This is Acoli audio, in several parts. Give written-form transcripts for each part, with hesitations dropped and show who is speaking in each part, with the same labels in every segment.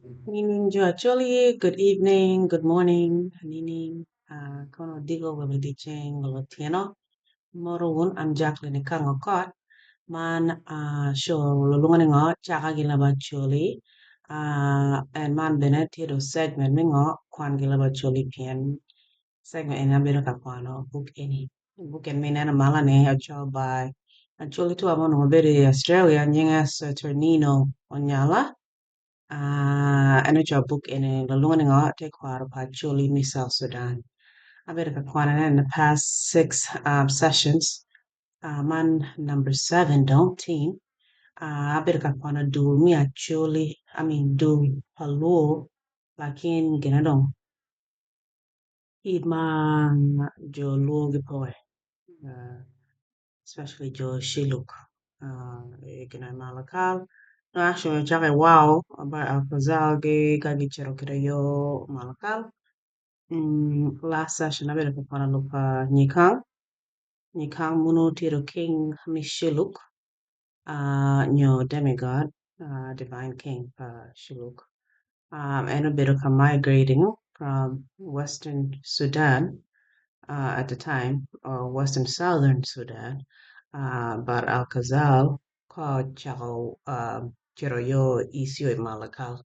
Speaker 1: Nining jo Acholi, good evening, good morning, nining, kono odiko welo dyeceng welo otyeno. Moro wun, I'm Jacqueline Ikango Kot, man show lulwongo ni ngo caka gin leb Acholi, and man bene tye do segment me ngo kwan gin leb Acholi pien segment eni abedo ka kwano book eni. Book eni ma ineno malo ni oco by Acholi tuwa ma onongo bedo i Australia nyinge Saturnino Onyala. En ocoyo book eni lulwongo ni ngo tekwaro pa Acholi me South Sudan. Abedo ka kwanone in the past six sessions. Man number seven dong team. Abedo ka kwano dul me Acholi, I mean dul pa Luo, lakin gine dong kit ma jo Luo gipoke. Especially jo Shilluk. Gine Malakal. No, actually, cake wow, about Al-Khazal gi ka gicito kede yo Malakal. Last session abedo ka kwano lok pa Nyikang. Nyikang munu tye do king me Shilluk, nyo demigod, divine king pa Shilluk. En obedo ka migrating from Western Sudan at the time, or Western Southern Sudan, but Al-Khazal ka ocako cito yo east yo i Malakal.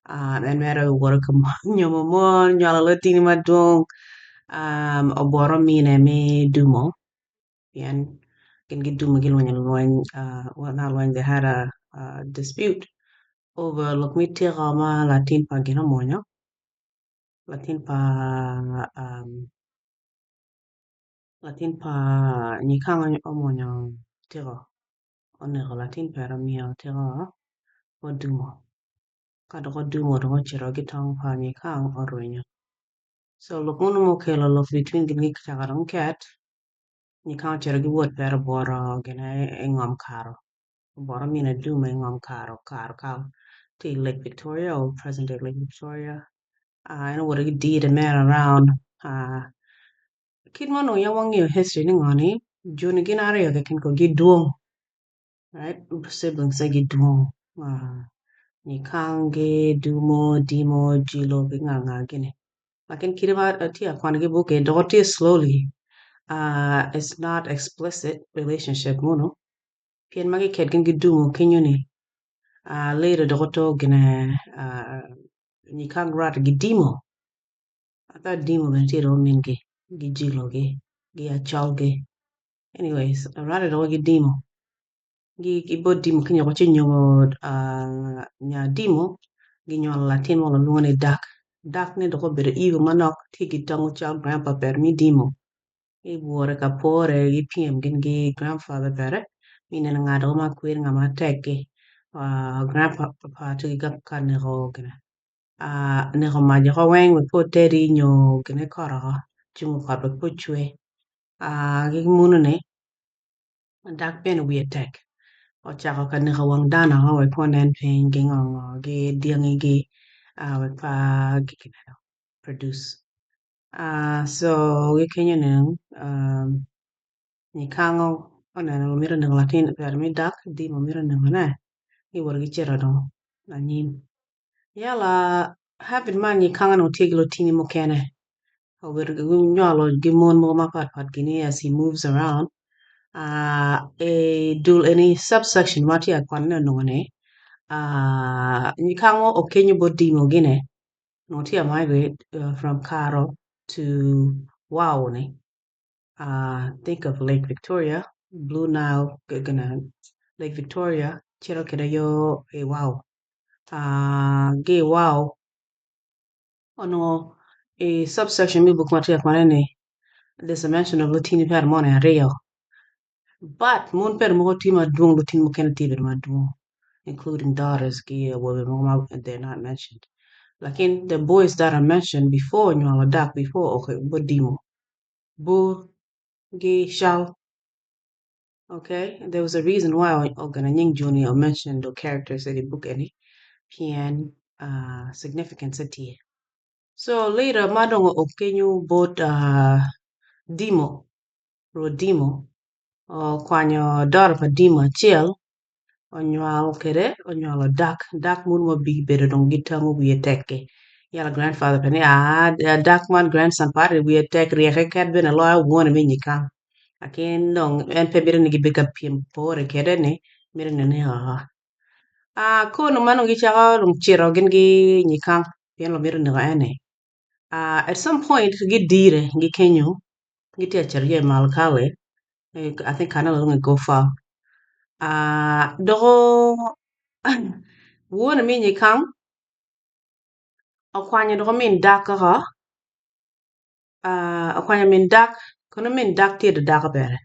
Speaker 1: En mere owoto ka nyomo mon, nywalo lutini madwong, obwoto mine me dumo, pien gin gidumo gilwenyo lweny, well not lweny, they had a dispute over lok me tiko ma latin pa gin omwonyo, latin pa Nyikang omwonyo tiko, oneko latin pere omiyo tiko odumo. Ka dok odumo dong ocito ki tong pa Nyikang orwenyo. So lok munu mokelo lok between gin gicako dong ket, Nyikang ocito ki wod pere obwoto gine i ngom karo. Obwoto mine dumo i ngom karo, karo kal tye i Lake Victoria or present day Lake Victoria. En owoto ki dire mere around. Kit ma onongo yam wangeyo history ni ngo ni, joni gin aryo keken ko gidwong. Right? Siblings e gidwong. Nyikang gi, dumo, dimo, jilo ki nga nga gini. Lakin kite ma atye ka kwano ki book dok tye slowly. It's not explicit relationship munu. Pien ma giket gin gidumo kenyo ni. Later dok oto gine Nyikang rat gi dimo. I thought dimo bene tye dong omingi, gi jilo gi, gi acol gi. Anyways, rate dok gi dimo. Gi bot dimo kenyo ci nyomo nya dimo ginywalo latin mo lulwongo ni dak. Dak ni dok obedo evil manok tye ki tongo cal grandpa pere mi dimo. Giwore ka pore gipyem gin ki grandfather pere mi neno nga dok ma kwer nga ma tek-ki. Grandpa tye ka neko gine. Neko mac oko weng wek pe otedi nyo gine kot oko cungo kot wek pe ocwe. Gi munu ni dak bene wiye tek. Ocako ka neko wang dano oko wek pe onen piny ki ngo ngo ki dyangi gi wek pe gine produce. So gi kenyo ni Nyikang oneno mito neko latin pere me dak dimo mito nekone giwoto gicito dong anyim. Yala habit man Nyikang onongo tye ki lutini mukene obedo ginywalo ki mon mogo mapatpat gini as he moves around. I dul eni subsection ma atye ka kwanone onongo ni Nyikang okenyo bot dimo gine onongo tye ka migrate from Karo to Wau ni. Think of Lake Victoria, Blue Nile, gine Lake Victoria cito kede yo i Wau. Ki i Wau onongo i subsection me book ma atye ka kwanone ni there's a mention of lutini pere moni aryo. But mon pere mogo tye madwong lutini mukene tye bene madwong including daughters ki awobe mogo ma they're not mentioned. Lakin the boys that are mentioned before nywalo dak before bot dimo bur gi cal. Okay, there was a reason why ogana nying joni or mentioned the characters in the book eni pien significance tye. So later ma dong okenyo bot dimo, Rwot dimo okwanyo daughter pa dimo acel. Onywal kede onywalo dak, dak mun ma obi bedo dong gitango wiye tek-ki. Yala grandfather pe ni aa dak man grandson pare wiye tek ryeke ket bene loyo wone me nyikang. Lakin dong en pe mito ni gibed ka pyem pore kede ni mito ni aa. Ah kono ma nongo gicako dong cito gin gi nyikang pien lumito neko en ni. Ah at some point gidire gikenyo gitye ka cito i Malakal I think kana lwongo ni Gofal. Ah doko wone me nyikang okwanyo doko min dak kaka ah okwanyo min dak kono min dak tye dako bene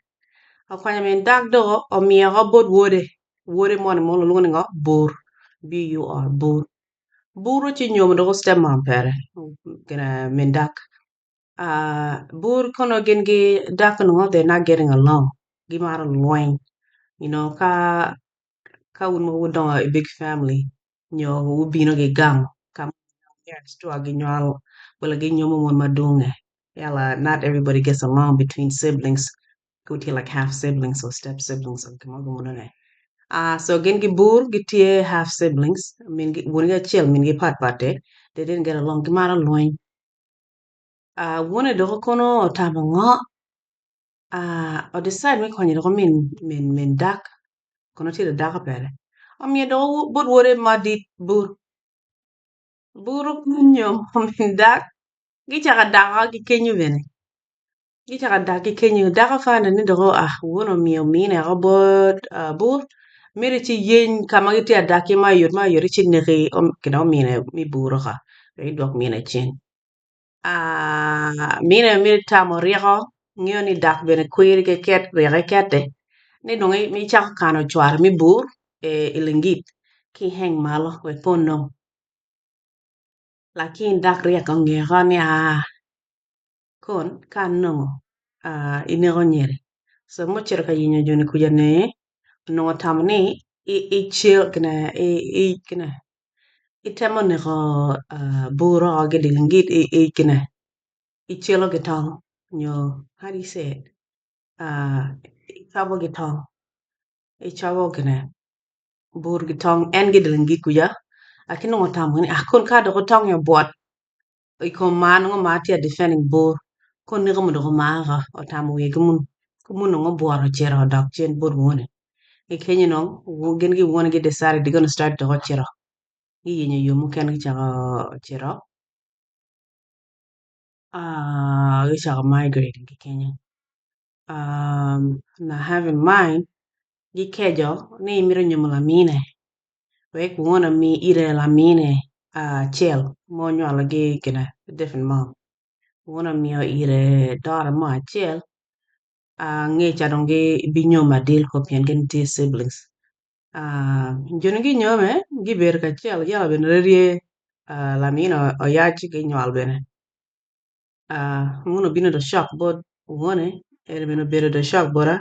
Speaker 1: okwanyo min dak doko omiyo oko bot wode, wode moni ma kilwongo ni ngo bur B-U-R bur. Bur ci onyomo doko step mom pere gine min dak. Ah bur kono gin gi dak nongo they not getting along gimaro lweny you know ka ka wun mogo wudongo i big family nyo wubino ki gang ka ma parents tua ginywalo wala ginyomo mon madwonge yala not everybody gets along between siblings ka wutye like half siblings or step siblings or gin mo gumunu Ah so gin gi bur gitye half siblings min gi wongi acel mingi pat patte they didn't get along gimaro lweny. Ah wone doko kono otamo ngo ah o decide me konyo doko min min min dak kono tye dako pere omiyo doko bot wode madit bur bur onyomo min dak gicako dako ki kenyo bene gicako dak ki kenyo dako find ni doko ah wone omiyo mine oko bot bur mito ci yeny ka ma gitye ka dak iye mayot mayot ci neki gin omine me bur oko wek idwok mine cen. Ah mine mito tamo ryeko ngeyo ni dak bene kwiri keket ryeko ekette ni dong icako kano cware me bur i lingit ki iheng malo wek pe onong lakin dak ryek ongeyo oko ni aa kon ka anongo ineko nyeri so ma ocito ka yenyo joni kuca ni onongo otamo ni icel gine gine itemo neko bur oko ki dye gine icelo ki tong nyo how do you say it icobo ki tong icobo gine bur ki tong en ki dye kuca ci nongo otamo ni kun ka dok otonge obwot i kom maa nongo maa tye ka defending bur ka oneko dong omaa oko otamo wiye ki munu ki munu nongo obwoto ocito odok cen bot wone ki kenyo dong gin ki wone gi decided they gonna start dok ocito giyenyo yo mukene gicako cito gicako migrating ki kenyo now have in mind gikeco ni imito nyomo lamine wek won omi ite lamine acel ma onywalo ki gine different mom won omiyo ite daughter mo acel angeca dong gibinyomo adil ko pien gin tye siblings joni ginyome gibedo kacel yala bene rye lamine oyac ginywal bene munu obino do shock bot wone eni bene obedo do shock bota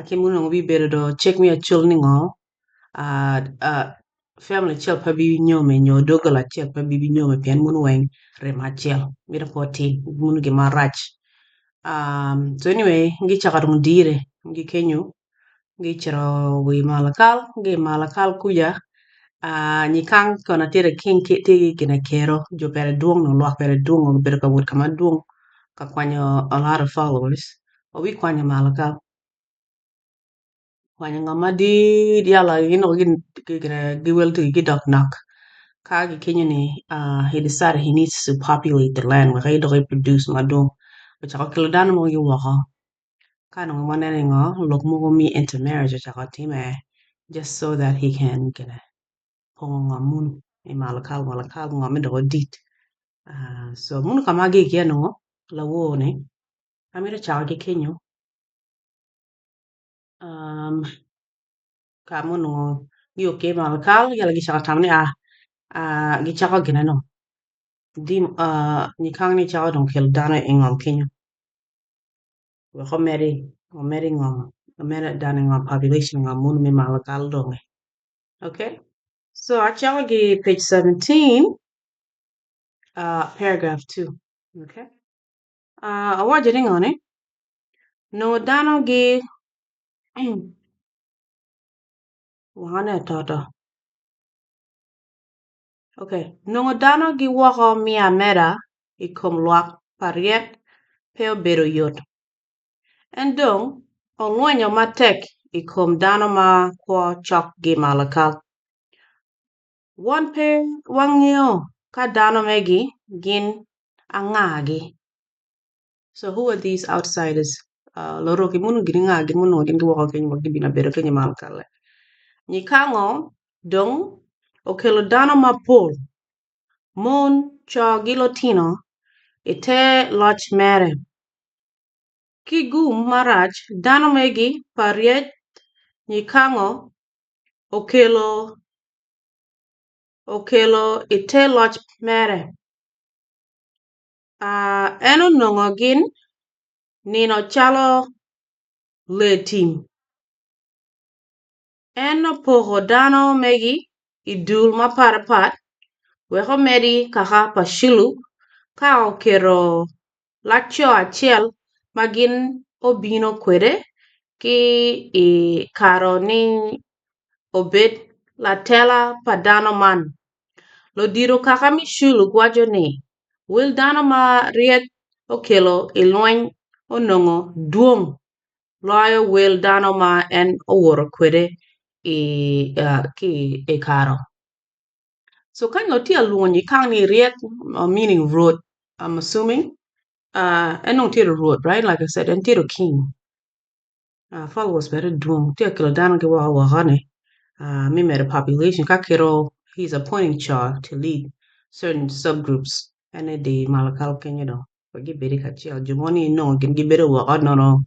Speaker 1: ki munu dong obibedo do cik me acol ni ngo family acel pe binyome nyo doggola acel pe binyome pien munu weng remo acel mito pe otim munu gin marac so anyway gicako dong dire gikenyo gicito wa i Malakal ki i Malakal kuca nyikang kono tye king tye ki gine kero jo pere dwong nyo lwak pere dwong obedo ka wot ka madwong ka kwanyo a lot of followers obikwanyo Malakal okwanyo ngom madit yala gin dong giwelo tye gidok nok ka gikenyo ni he decided he needs to populate the land wek dok eproduce madwong ocako kelo dano mogo ki woko ka dong waneno ni ngo lok mogo me intermarriage ocako time just so that he can gine pongo ngom munu i Malakal Malakal ngomme dok odit so munu ka ma agik iye nongo lawor ni amito cako ki kenyo ka ma onongo gio ki i Malakal yala gicako tamo ni gicako gine no nyikang ni cako dong kelo dano i ngom kenyo wek omedi omedi ngom omed dano i ngom population i ngom munu me Malakal donge okay so acako ki page 17 paragraph 2 okay awaco ni ngo ni nongo dano gi. Wangane ototo. Ok, nongo dano giwoko me ameda i kom lwak pa ryek pe obedo yot. En dong olwenyo matek i kom dano ma kwo cok ki Malakal. Wan pe wangeyo ka dano megi gin angagi. So who are these outsiders? Loroki mono gin nga gin munongo gin giwoko keny wa gibino bedo keny i Malakal-le? Nyikango dong okelo dano mapol, mon, co ki lutino i te loc mere. Ki gum marac, dano megi pa ryec nyikango okelo okelo i te loc mere. En onongo gin nino calo lee tim. En opoko dano megi i dul mapatpat wek omedi kaka pa Shilluk ka oketo laco acel ma gin obino kwede ki i karo ni obed latela pa dano man. Ludito kaka me Shilluk waco ni wel dano ma ryek okelo i lweny onongo dwong loyo wel dano ma en owoto kwede ki i karo. So kany lutye alwongo nying kang ni ryek meaning rwot I'm assuming en dong tye rwot right like I said en tye king followers bene dwong tye ka kelo dano ki woko woko ni me medo population ka keto he's appointing co to lead certain sub groups en aye di malo kalo kenyo dong wek gibed kacel jo mo ni nongo gin gibedo woko nono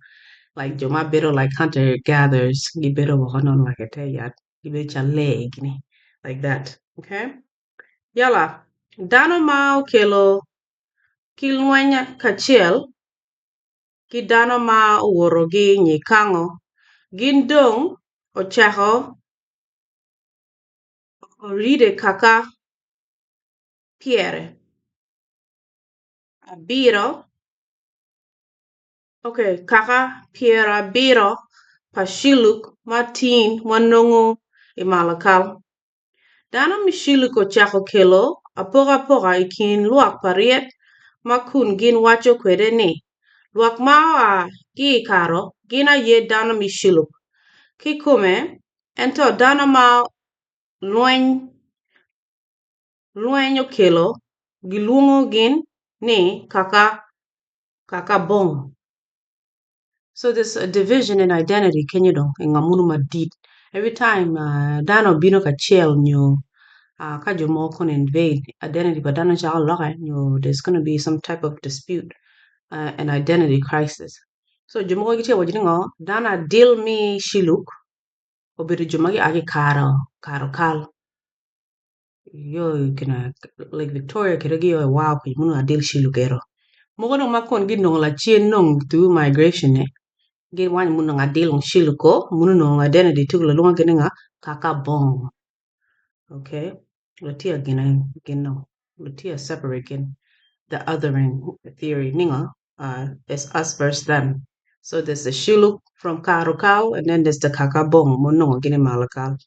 Speaker 1: like jo ma bedo like hunter gatherers gibedo woko nono like ite yat gibedo calo lee gini like that okay yala dano ma okelo ki lweny kacel ki dano ma owoto ki nyikango gin dong ocako oride kaka pyere abiro ok kaka pyerabiro pa Shilluk ma tin wanongo i Malakal. Dano me Shilluk ocako kelo apokapoka i kin lwak pa ryek ma kun gin waco kwede ni, Lwak ma oa ki i Karo gin aye dano me Shilluk kikome, ento dano ma lweny okelo gilwongo gin ni kaka Bong. So there's a division in identity kenyo dong i ngo munu madit. Every time dano obino kacel nyo ka jo mogo kono invade identity pa dano cako loke nyo there's gonna be some type of dispute and identity crisis. So jo mogo gitye ka waco ni ngo dano adil me Shilluk obedo jo ma gia ki i karo karo kal yo kina Lake Victoria kede gi yo i Wao kwija munu adil Shilluk ero. Mogo dong ma kon ginongo lacen nong through migration ni gin wanyo munu nong adil Shilluk o munu nongo identity tuko lalwongo gi ni nga kaka bong. Okay, lutye gine gin nong lutye separate gin the othering theory ningo it's us versus them. So there's the Shilluk from Karokal and then there's the Kakabong mo nongo gin i Malakal.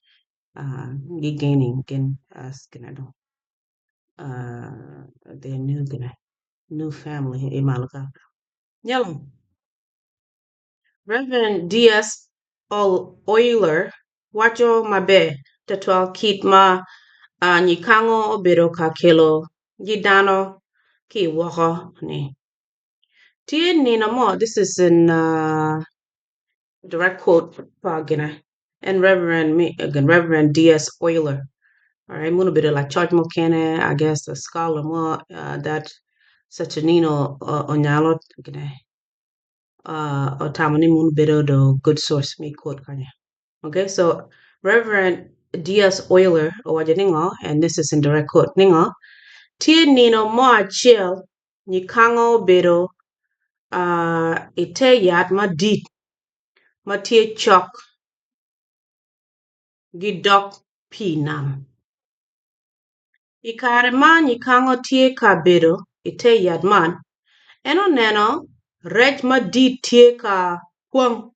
Speaker 1: Gi gaining gin as gine dong their new gine new family i Malakal. Nyalo Reverend DS Oiler waco maber twatwal kit ma nyikango obedo ka kelo gi dano ki woko ni. Tye nino mo, this is in direct quote pa gine en Reverend me again Reverend DS Oiler alright munu obedo lacoc mukene I guess a scholar mo that Saturnino onyalo gine otamo ni munu bedo the good source me quote kanya. Okay so Reverend DS Oiler owaco ni ngo and this is in direct quote ni ngo tye nino mo acel nyikango obedo i te yat madit ma tye cok ki dog pii nam. I kare ma nyikango tye ka bedo i te yat man, en oneno rec madit tye ka kwang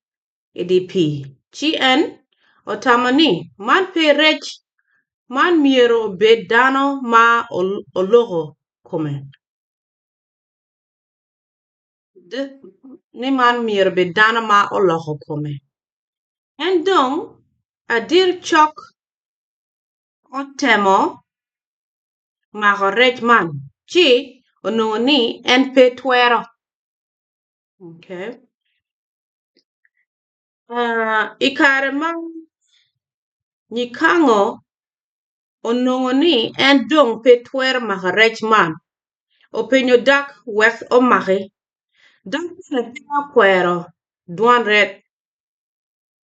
Speaker 1: i dye pii, ci en Otamo ni, 'Man pe rec, man myero obed dano ma oloko kome. Ni man myero obed dano ma oloko kome. En dong adir cok otemo mako rec man, ci onongo ni en pe twero. Okay. I kare ma Nyikango onongo ni en dong pe twero mako rec man, openyo Dak wek omaki. Dak bene pe okwero dwan ret.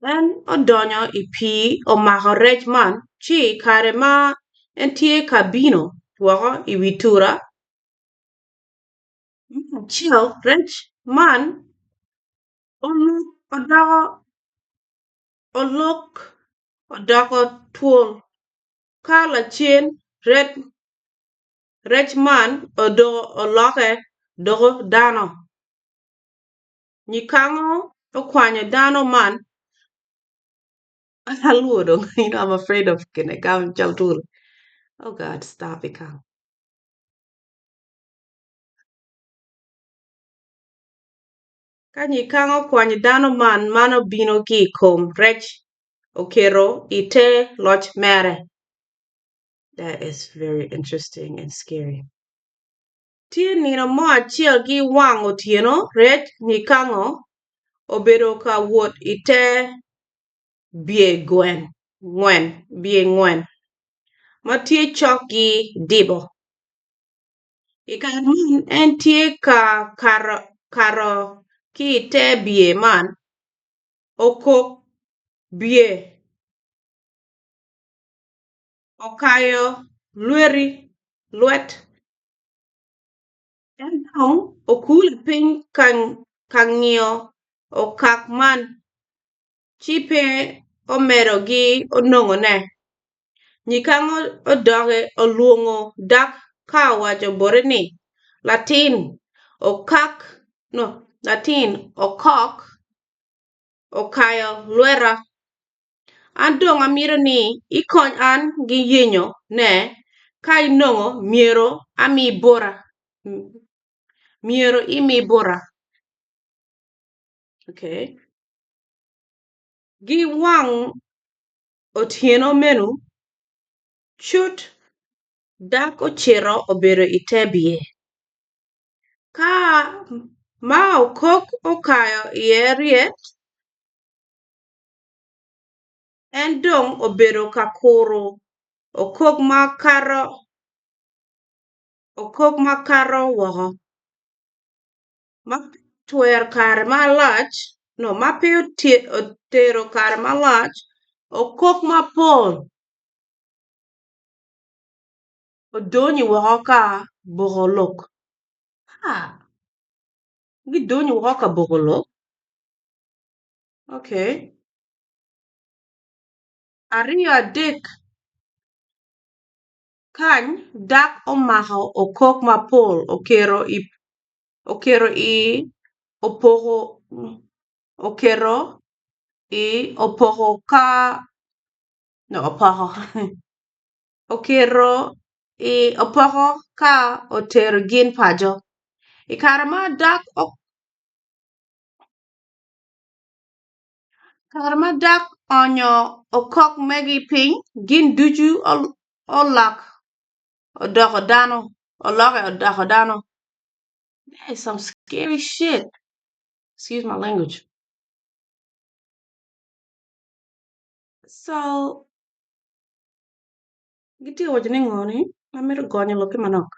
Speaker 1: En odonyo i pii omako rec man ci i kare ma en tye ka bino woko i wi tura me acel, rec man olok odoko twol ka lacen rec man olokke doko dano. Nyikango okwanyo dano man Ka nyikango okwanyo dano man man obino ki i kom rec oketo i te loc mere. That is very interesting and scary. Tye nino mo acel ki wang otyeno rec nyikango obedo ka wot i te bye ngwen ma tye cok ki dibo. I kare man en tye ka kato ki i te bye man, okok bye okayo lwet en dong okule piny ka ngiyo okak man ci pe omedo gi onongone. Nyikango odoki olwongo dak ka owaco bote ni, Latin, okok okayo lweta. An dong amito ni ikony an gi yenyo ne, ka inongo myero imi bota. Gi wang otyeno meno, cut dak ocito obedo i te bye. Ka ma okok okayo iye ryet, en dong obedo ka kuro okok ma kato woko. Ma pe otero kare malac, okok mapol odonyo woko ka boko lok. Gidonyo woko ka boko lok. Okay. Aryo adek kany dak omako okok mapol oketo i opoko ka otero gin paco. I kare ma dak oonyo okok megi piny, gin ducu olokke odoko dano. That is some scary shit. Excuse my language. So, gitye ka waco ni ngo ni amito gonyo lok-ki manok.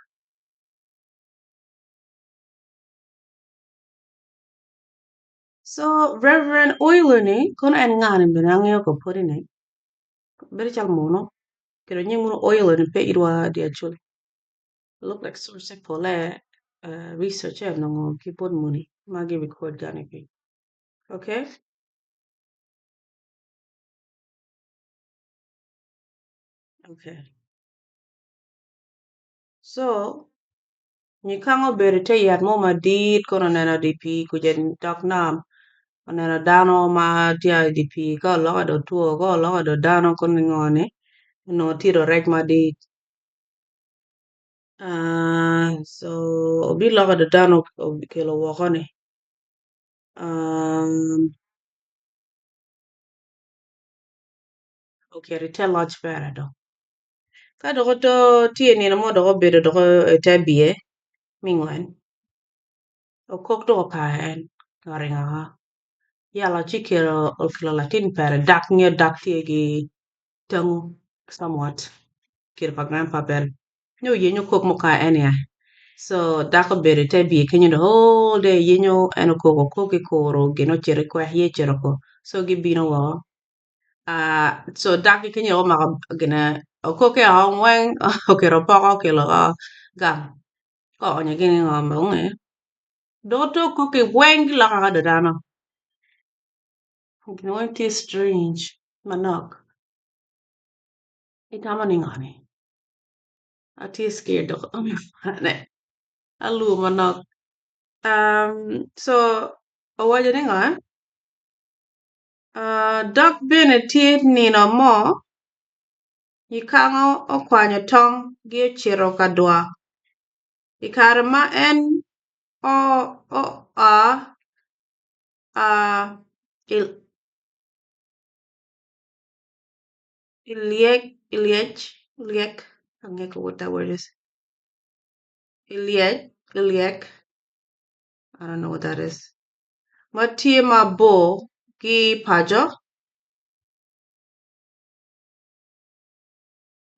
Speaker 1: So, Reverend Oiler ni kono en nga ni bene angeyo ko pwodi ni bedo calo muno kede nying muno Oiler ni pe itwa di actually. Look like source pole research onongo ki bot muni ma gi record gani piny. Okay. Okay. So, nyikango obedo i te yat mo madit kono oneno di pii kuca dok nam. Oneno dano ma tye i dye pii ka olokke dong otwo ka olokke dong dano kono ngo ni onongo tye dong rec madit co obilokke dong dano okelo woko ni oketo ite loc pere dong ka dong oto tye nino mo dong obedo dong ite biye me ngwen okok dong okayo en oringo oko yalo ci kelo okelo latin pere dak nyo dak tye ki tango somewhat kelo pa grandpa pere nyo oyenyo okok mukayo en ya so dako obedo ite biye kenyo the whole day yenyo en okok okok ki kuro gin ocito ki kwek ye ocito ko so gibino woko so dak ki kenyo omako gine okokke woko weng oketo opoko okelo woko gang ka oonyo gin i ngom onge dong oto okokke weng giloko woko do dano gin weng tye strange manok itamo ni ngo ni atye scared dok alwor manok so owaco ni ngo Dok bene tye nino mo nyikango okwanyo tong gi ocito ka dwa. I kare ma en oa i lyec, ma tye mabor ki paco,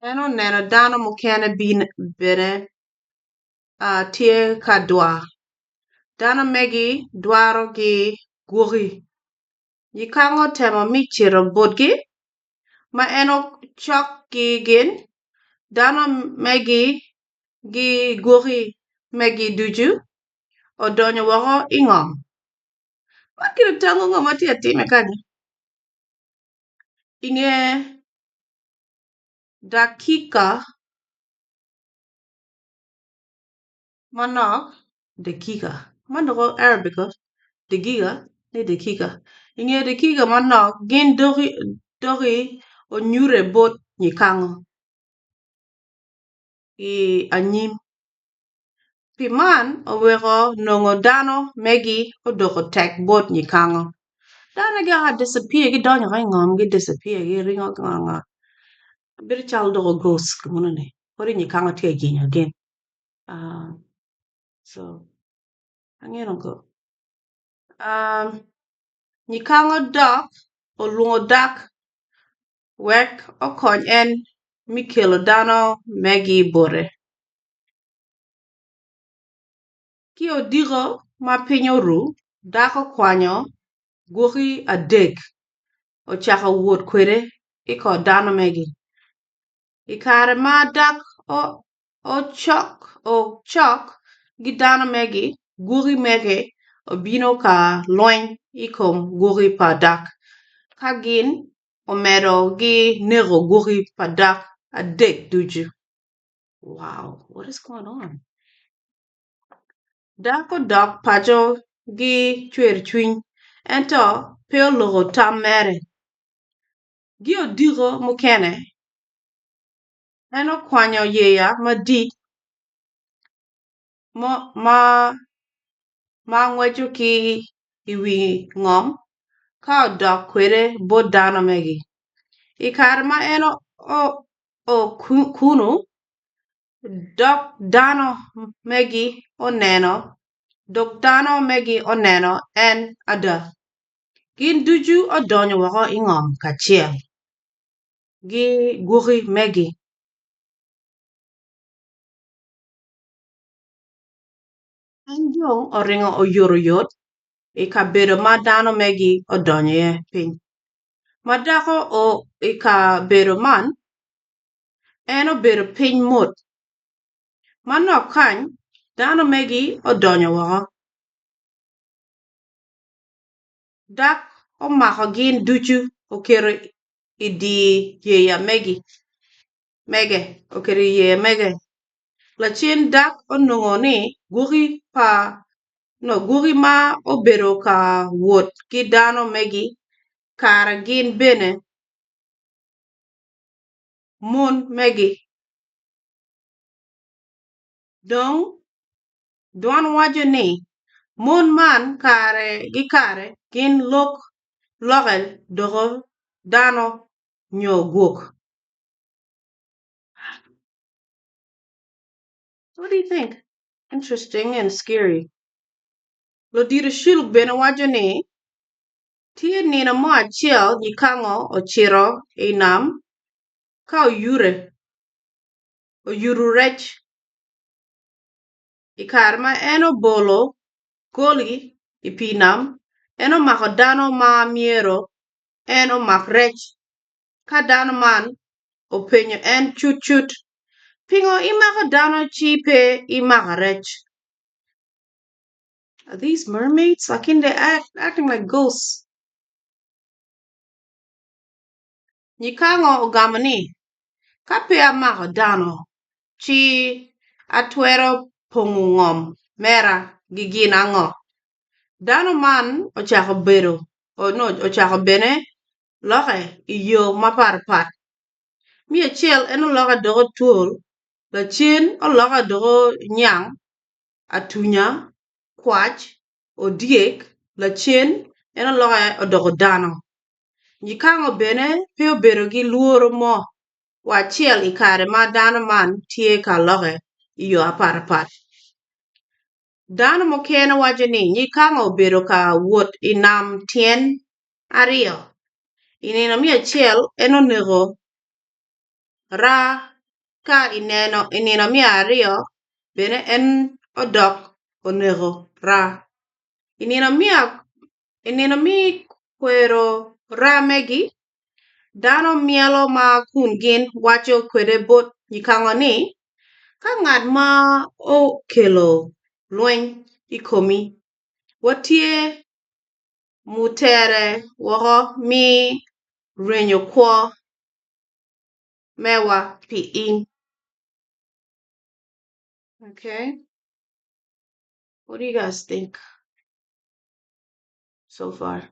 Speaker 1: en oneno dano mukene bene tye ka dwar. Dano megi dwaro ki gwoki. Yikango otemo me cito botgi ma en ocok ki gin, dano megi ki gwoki megi ducu odonyo woko i ngom. Man kit tango ngo ma tye ka timme kany? I nge dakika manok, dakika man dong Arabic o dagiga ni dakika i nge dakika manok gin doki onyute bot nyikango i anyim. Pi man oweko nongo dano megi odoko tek bot nyikango. Dano gia disappear gidonyo woko i ngom gi disappear giringo ngo ngo bedo calo doko ghost kunu ni kadi nyikango tye ka yenyo gin so angeyo go nyikango dok olwongo dak wek okony en me kelo dano megi bote. Ki odiko ma piny oru, dako okwanyo gwoki adek ocako wot kwede i kor dano megi. I kare ma dak ocok ki dano megi, gwoki mege obino ka lweny i kom gwoki pa dak, ka gin omedo ki neko gwoki pa dak adek ducu. Wow, what is going on? Dako dok paco gi cwercwiny ento pe oloko tam mere. Gi odiko mukene, en okwanyo yeya madit ma ngweco ki i wi ngom ka odok kwede bot dano megi. I kare ma en oo kunu, dok dano megi oneno en ada. Gin ducu odonyo woko i ngom kacel ki gwoki megi. En dong oringo oyotoyot i kabedo ma dano megi odonyo iye piny. Ma dako oo i kabedo man, en obedo piny mot. Manok kany, dano megi odonyo woko, dok omako gin ducu oketo i dye yeya mege. Lacen dak onongo ni gwoki pa. No gwoki ma obedo ka wot ki dano megi kara gin bene mon megi. Dong dwan waco ni, Mon man kare ki kare gin lokke doko dano nyo gwok. What do you think? Interesting and scary. Ludito Shilluk bene waco ni, Tye nino mo acel nyikango ocito i nam ka oyuto rec. I kare ma en obolo goli i pii nam, en omako dano ma myero en omak rec. Ka dano man openyo en cutcut, Pingo imako dano ci pe imako rec? Are these mermaids? Lakin they act acting like ghosts. Nyikango ogamo ni, Ka pe amako dano, ci atwero pongo ngom mera gi gin ango? Dano man ocako bedo ocako bene loke i yo mapatpat. Me acel en oloke doko twol, lacen oloke doko nyang, atunya, kwac, odyek, lacen en oloke odoko dano. Nyikango bene pe obedo ki lworo mo wa acel i kare ma dano man tye ka loke i yo apatpat. Dano mukene waco ni nyikango obedo ka wot i nam tyen aryo. I nino me acel en oneko raa ka i nino me aryo bene en odok oneko raa. I nino me kwero raa megi, dano myelo ma kun gin waco kwede bot nyikango ni, Ka ngat ma okelo lweny i komi, watye mutere woko me rwenyo kwo mewa pi in. Okay. What do you guys think so far?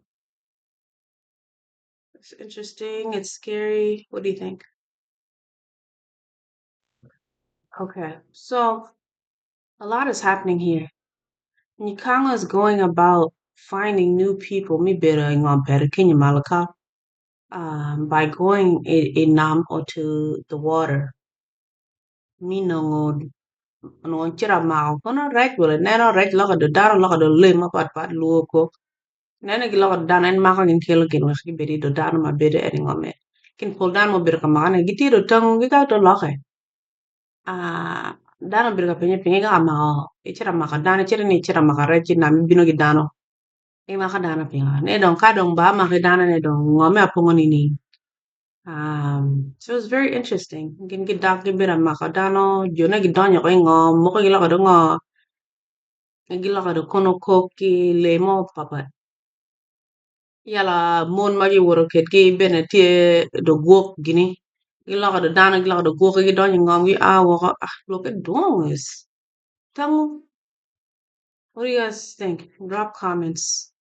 Speaker 1: It's interesting, it's scary. What do you think? Okay, so a lot is happening here. Nyikanga is going about finding new people, me bedo ngom pere Kenya malaka, by going in nam or to the water. Mi nongo onongo cito amako kono rec wala neno rec loko do dano loko do lim mapat pat luo ko. Neno gi loko do dano en mako gin kelo gin wek gibed do dano ma bedo en ngome. Kin pol dano mo bedo ka mako ne gitye do tango gi ka do loke. Dano obedo ka penye pingo icito amako icito amako dano icito ni icito amako rec ci nam ibino ki dano imako dano pingo ne dong ka dong ba amaki dano ne dong ngo me apongo nining so it's very interesting gin gidok gibedo amako dano jone gidonyo woko i ngom mogo giloko dong ngo giloko dong kono kok ki lee mo papat Yala mon ma giwoto kedgi bene tye do gwok gini giloko do dano giloko do gwoki gidonyo i ngom gia woko ah lokke dwong tango what do you guys think drop comments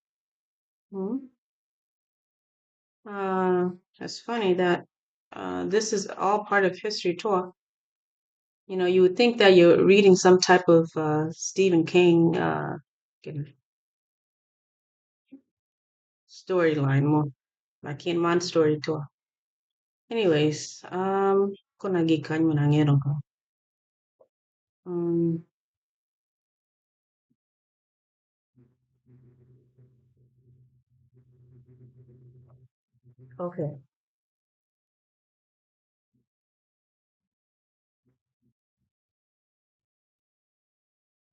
Speaker 1: it's funny that this is all part of history too you know you would think that you're reading some type of Stephen King storyline mo lakin man story to anyways kona gik kany mun angero ko okay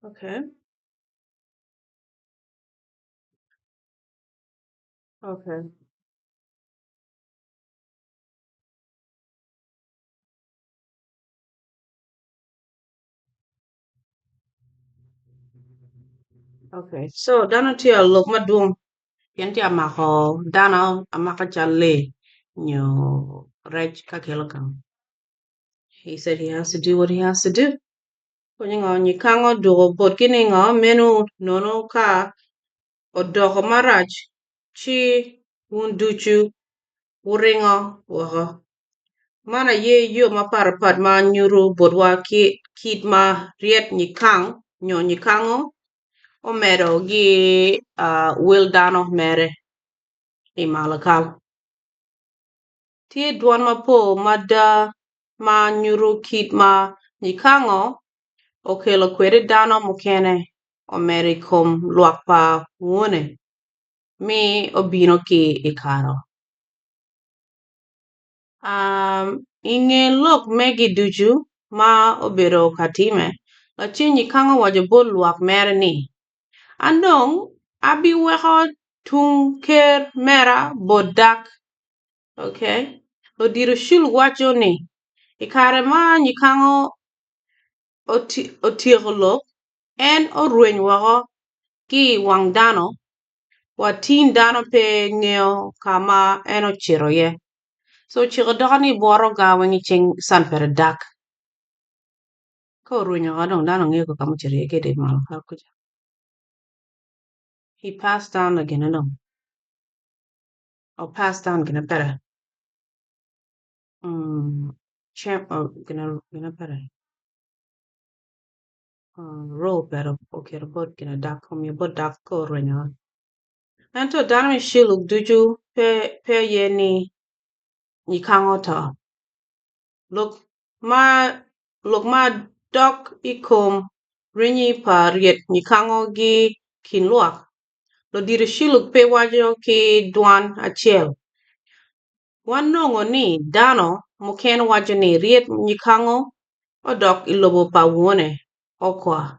Speaker 1: okay Okay. Okay. So dano tye alok madwong pien tye amako dano amaka cal lee nyo rec ka kelo gang. He said he has to do what he has to do. Pwonyo ngo nyikango dwoko botgi ni ngo meno nono ka odoko marac ci wun ducu wuringo woko. Man aye yo mapatpat ma nyuto botwa kit ma ryet nyikang nyo nyikango omedo ki wel dano mere i Malakal. Tye dwon mapol mada ma nyuto kit ma nyikango okelo kwede dano mukene omedo i kom lwak pa wone mi obino ki i karo. I nge lok megi ducu ma obedo ka timme, lacen nyikango owaco bot lwak mere ni, An dong abiweko tung ker mera bot dak. Okay. Ludito Shul waco ni, I kare ma nyikango otyeko lok, en orweny woko ki i wang dano wa tin dano pe ngeyo ka ma en ocito iye. So ociko doko ni bworo ga weng i ceng san pere dak. Ka orwenyo woko dong dano ngeyo ka ma ocito iye kede malo ka kuca. He passed down gine dong. O passed down gine pere. Gine pere. Role pere oketo bot gine dak omiyo bot dak ka orwenyo woko. Ento dano me Shilluk ducu pe oye ni nyikango oto. Lok ma dok i kom renyi pa ryet nyikango ki kin lwak, ludito Shilluk pe waco ki dwan acel. Wanongo ni dano mukene waco ni ryet nyikango odok i lobo pa wone Okwa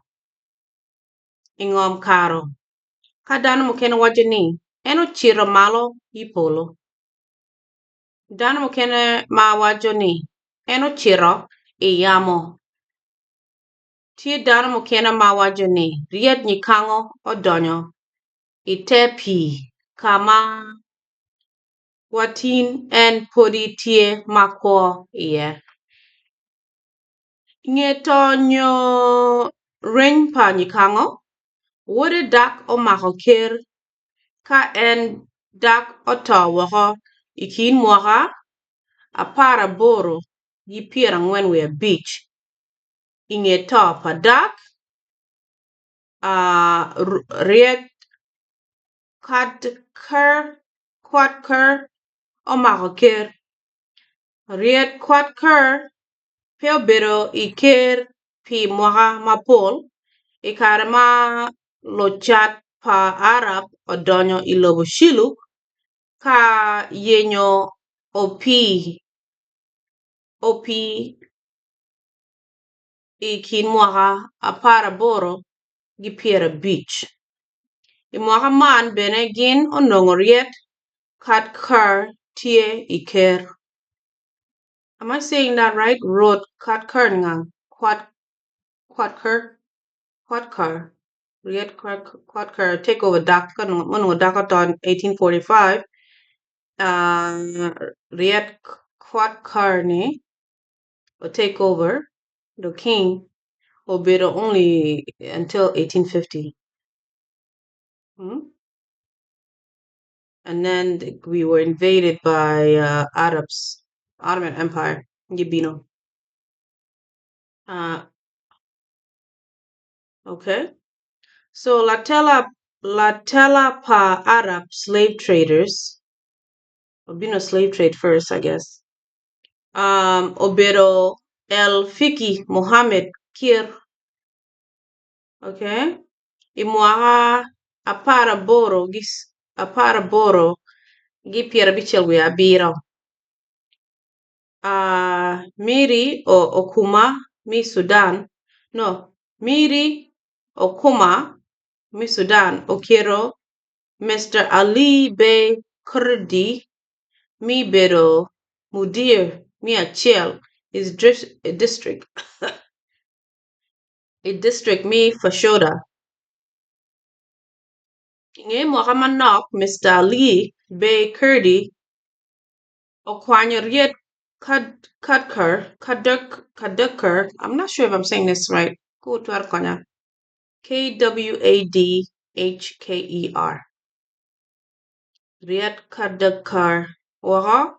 Speaker 1: i ngom karo, ka dano mukene waco ni en ocito malo i polo. Dano mukene ma waco ni en ocito i yamo. Tye dano mukene ma waco ni ryet nyikango odonyo i te pii ka ma watin en pwodi tye ma kwo iye. I nge to nyo reny pa nyikango, wode dak omako ker ka en dak oto woko i kin mwaka 18 gi 45 i nge to pa dak Riet Kwat Ker omako ker. Riet Kwat Ker pe obedo i ker pi mwaka mapol i kare ma lucat pa Arab odonyo i lobo Shilluk ka yenyo opii i kin mwaka 18 gi 50. I mwaka man bene gin onongo Riet Kwat Ker tye i ker. Am I saying that right? Rot Kwat Ker nga? Kwat Kwat Ker? Kwat Ker. Riet Kwat Ker take over dak onongo dak oto in 1845. Riet Kwat Ker ni take over the king obedo only until 1850. Hmm? And then we were invaded by Arabs, Ottoman Empire, Gibino. Okay. So Latela pa Arab slave traders, Obino slave trade first, I guess. Obedo El Fiki Mohammed Kir. Okay. I mwaka 1857, Miri o Okuma mi Sudan, no, Miri Okuma mi Sudan oketo Mr. Ali Bey Kurdi mi bedo mudir mi acel i district i district mi Fashoda. I nge mwaka manok, Mr. Ali Bey Kurdi okwanyo Riet Kadker, Kaderker, I'm not sure if I'm saying this right. Ka wutwero konya. K-W-A-D-H-K-E-R. Ryet Khadkar woko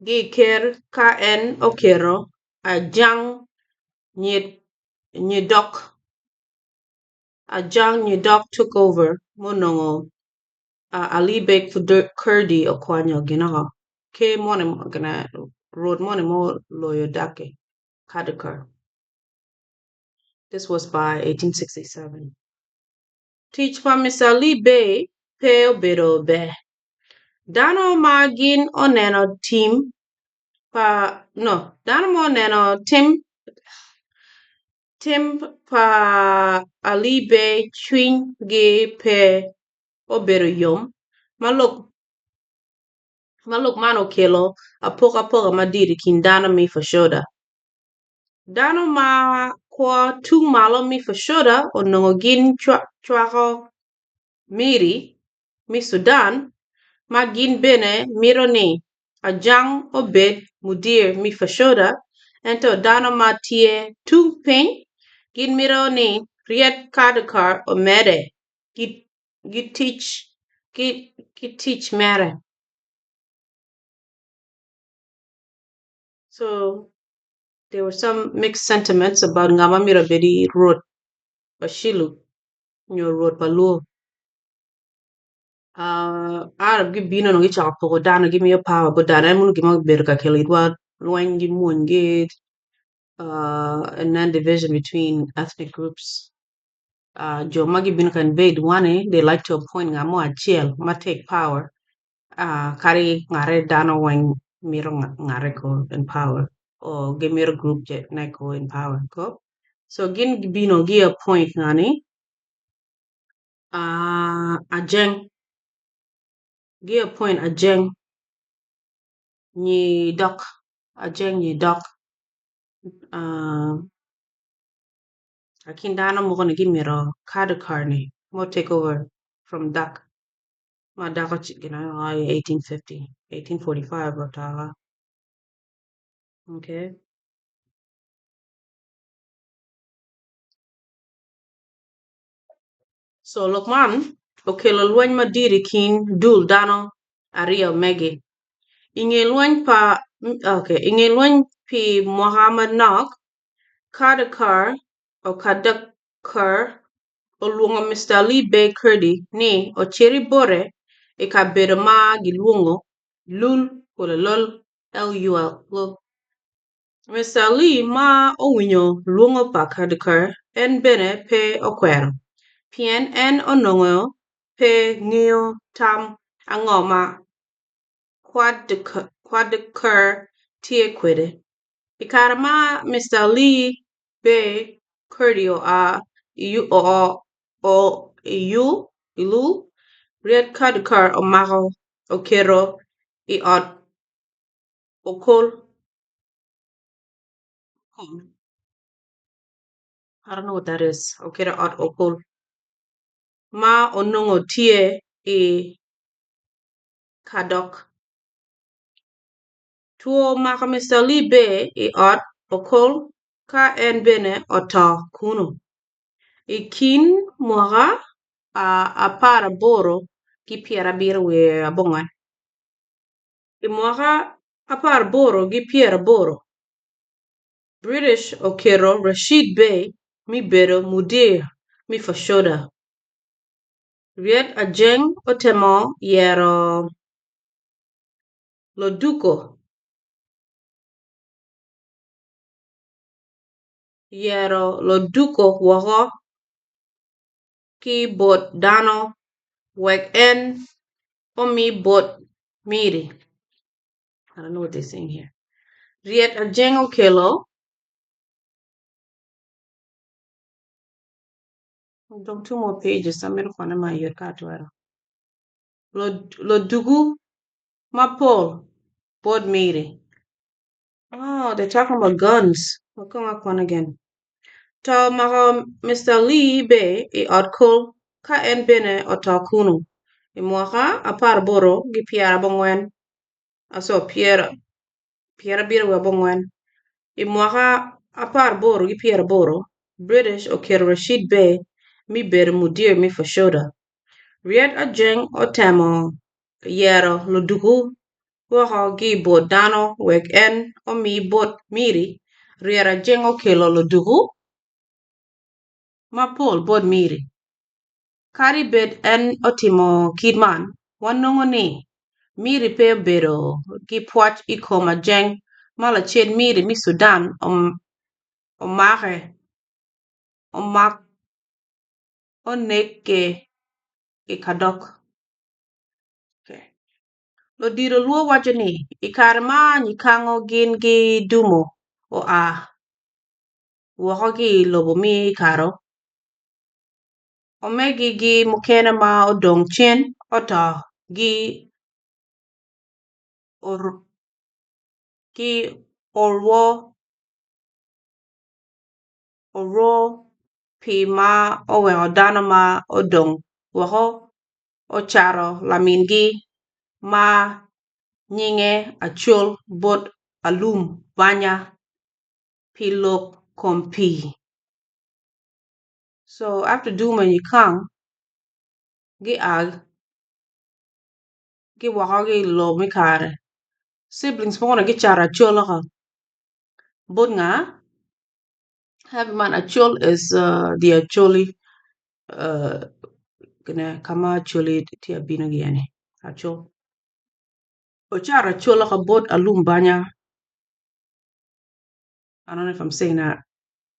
Speaker 1: ki i ker ka en oketo Ajang Nyidok. Ajang Nyidok took over ma onongo Ali Beg Kurdi okwanyo gin oko. Ker moni rwot moni ma oloyo daki Khadkar. This was by 1867. Tic pa Mister Ali Bey pe obedo ber. Dano ma gin oneno tim pa no dano ma oneno tim tim pa Ali Bey cwiny gi pe obedo yom ma lok ma lok man okelo apokapoka madit i kin dano me Fashoda. Dano ma kwo tung malo me Fashoda onongo gin cwako Miri me Sudan ma gin bene mito ni Ajang obed mudir me Fashoda ento dano ma tye tung piny gin mito ni Riek Khadkar omedde ki tic mere. So there were some mixed sentiments about nga ma myero obed i rwot pa Shilluk nyo rwot pa Luo. Arab gibino nongo gicako poko dano gimiyo power bot dano en mono gin ma obedo ka kelo itwa lweny ki mwonygi and then division between ethnic groups. Jo ma gibino ka invade one they like to appoint ngat mo acel ma take power kadi ngate dano weng mito ngate ko in power or gimito group ne ko in power ko so gin gibino gi appoint ngani Ajeng gi appoint Ajeng nyi dok Ajeng nyi dok lakin dano mogo ni gimito Khadkar ni mo take over from dak ma dako gin ango i 1850 1845 oto okay. So lok man okelo lweny madit i kin dul dano aryo megi. I nge lweny pa okay, i nge lweny pi mwaka manok, Khadkar or Khadkar olwongo Mister Ali Bey Kurdi ni ociti bote i kabedo ma gilwongo Lul Lul, L-U-L, Lul. Mister Ali ma owinyo lwongo pa Khadkar en bene pe okwero, pien en onongo pe ngeyo tam ango ma Khadkar tye kwede. I kare ma Mister Ali Bey Kurdi oa i Lul, Riet Khadkar omako oketo i ot okol. I don't know what that is. Oketo ot okol ma onongo tye i Kadok. Two omako Mister Lee Bey i ot okol ka en bene oto kunu. I kin mwaka 18 ki 74. I mwaka 1880, British oketo Rashid Bey me bedo mudir me Fashoda. Riet Ajeng otemo yero Loduko yero Loduko woko ki bot dano wek en omi bot Miri. I don't know what they're saying here. Riet Ajeng okelo Dong two more pages amito kwane ma yot ka atwero. Loduku mapol bot Miri. Oh, they're talking about guns. Wakong akwan again. To omako Mister Lee Bey i ot kol ka en bene oto kunu i mwaka 18 ki 90 aco 79 i mwaka 1880, British oketo Rashid Bey me bedo mudir me Fashoda. Ryed Ajeng otemo yero luduku woko ki bot dano wek en omi bot Miri. Ryed Ajeng okelo luduku mapol bot Miri. Kadi bed en otimo kit man, wanongo ni Miri pe obedo ki pwoc i kom Ajeng ma lacen Miri me Sudan omake oneke i Kadok. Ludito Lwo waco ni i kare ma Nyikango gin ki Dumo oa woko ki i lobo me Karo, Omegigi mukene ma odong cen oto ki orwo pii ma oweko dano ma odong woko ocato lamingi ma nyinge Acol bot Alum Banya pi lok kom pii. So after Duma Nyikang gi a gi woko ki i lobo me kare, siblings mogo dong gicato Achol oko bot nga? Have man Achol is the Acholi gine ka ma Acholi tye abino ki iye ni Achol. Ocato Achol oko bot Alum Banya I don't know if I'm saying that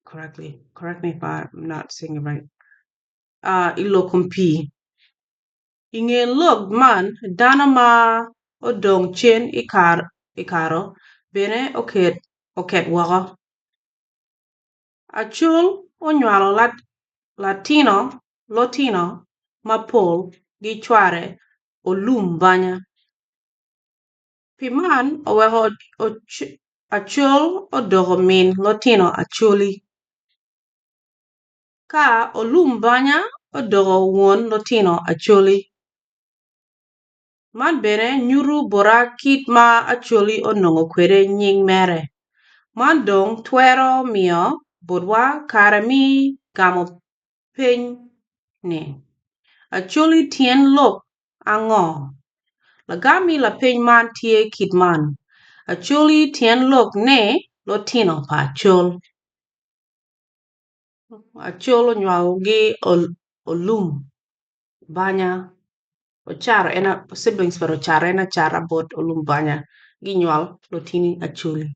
Speaker 1: correctly. Correct me if I'm not saying it right. I lok kom pii. I nge lok man, dano ma odong cen i karo bene oket woko. Acol onywalo lutino mapol ki cware Olum Banya. Pi man oweko Acol odoko min lutino Acholi, ka Olum Banya odoko won lutino Acholi. Man bene nyuto bota kit ma Acholi onongo kwede nying mere. Man dong twero miyo botwa kare me gamo peny ni, Acholi tyen lok ango? Lagam me lapeny man tye kit man, Acholi tyen lok ne lutino pa Acol. Acol onywalogi olum banya ocato en siblings pere ocato en acata bot olum banya ginywal lutini Acholi.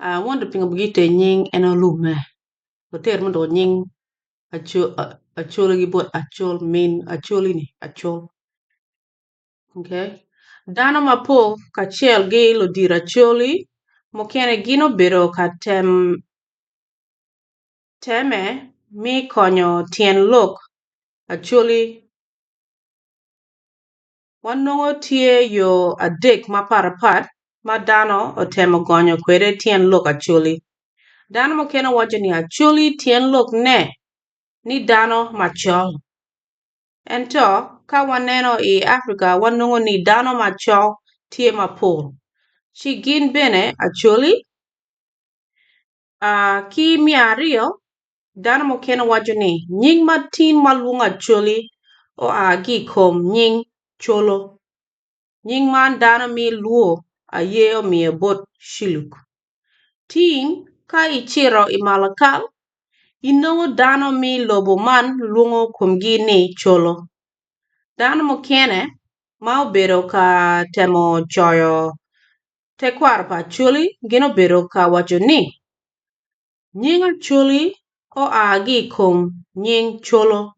Speaker 1: I wonder pingo gite nying en olumme oter me doko nying Acholi bot Acol min Acholi ni Acol okay dano mapol kacel ki ludito Acholi mukene gin obedo ka temme me konyo tyen lok Acholi wanongo tye yo adek mapatpat ma dano otemo gonyo kwede tyen lok Acholi. Dano mukene waco ni Acholi tyen lok ne ni dano macol. Ento ka waneno i Afrika wanongo ni dano macol tye mapol ci gin bene Acholi? Ki me aryo, dano mukene waco ni nying ma tin ma lwongo Acholi oa ki i kom nying Colo. Nying man dano me Lwo aye omiyo bot Shilluk. Tin ka icito i Malakal, inongo dano me lobo man lwongo komgi ni Colo. Dano mukene ma obedo ka temo coyo tekwaro pa Acholi gin obedo ka waco ni nying Acholi oa ki i kom nying Colo.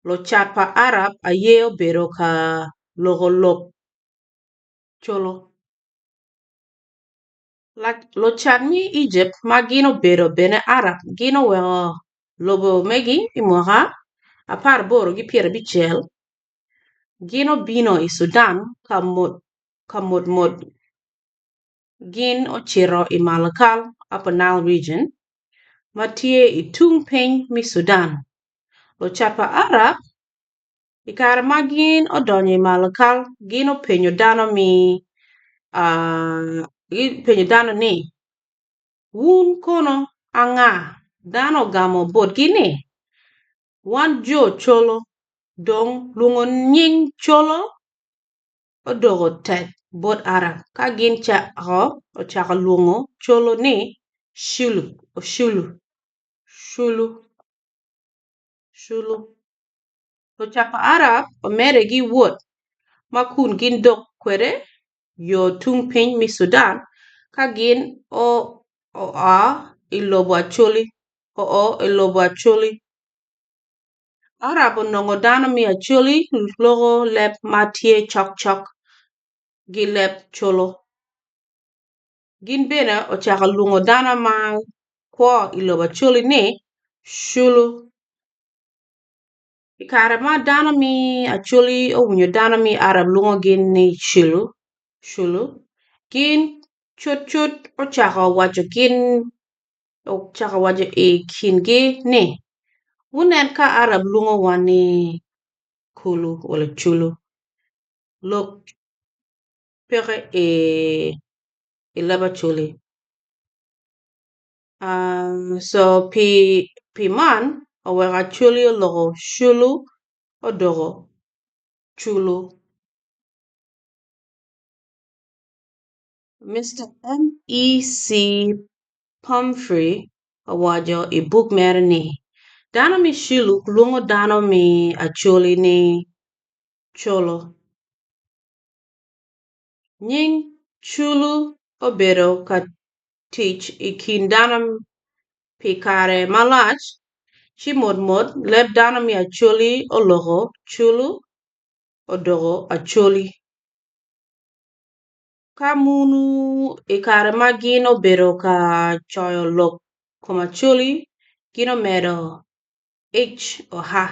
Speaker 1: Lucat pa Arab aye obedo ka loko lok Colo. Lucat me Ejipt ma gin obedo bene Arab gin oweko lobo megi i mwaka 18 ki 50, gin obino i Sudan ka motmot gin ocito i Malakal, Upper Nile Region, ma tye i tung piny me Sudan. Lucat pa Arab i kare ma gin odonyo i Malakal gin openyo dano ni, Wun kono anga? Dano ogamo botgi ni, Wan jo Colo. Dong lwongo nying Colo odoko tek bot Arab ka gin ocako lwongo Colo ni Shilluk, Shulu, Culu. Lucak pa Arab omedde ki wot ma kun gin dok kwede yo tung piny me Sudan ka gin oa i lobo Acholi. Arab onongo dano me Acholi loko leb ma tye cokcok ki leb Colo. Gin bene ocako lwongo dano ma kwo i lobo Acholi ni Culu. I kare ma dano me Acholi owinyo dano me Arab lwongogi ni Culu, gin cutcut ocako waco i kingi ni, 'Wunen ka Arab lwongowa ni Kulu wala Culu, lok peke i leb Acholi. Co pi man oweko Acholi oloko Culu odoko Culu. Mister MEC Pumphrey owaco i buk mere ni, Dano me Shilluk lwongo dano me Acholi ni Colo. Nying Culu obedo ka tic i kin dano pi kare malac, ci motmot leb dano me Acholi oloko Culu odoko Acholi. Ka munu i kare ma gin obedo ka coyo lok kom Acholi, gin omedo H-o-ha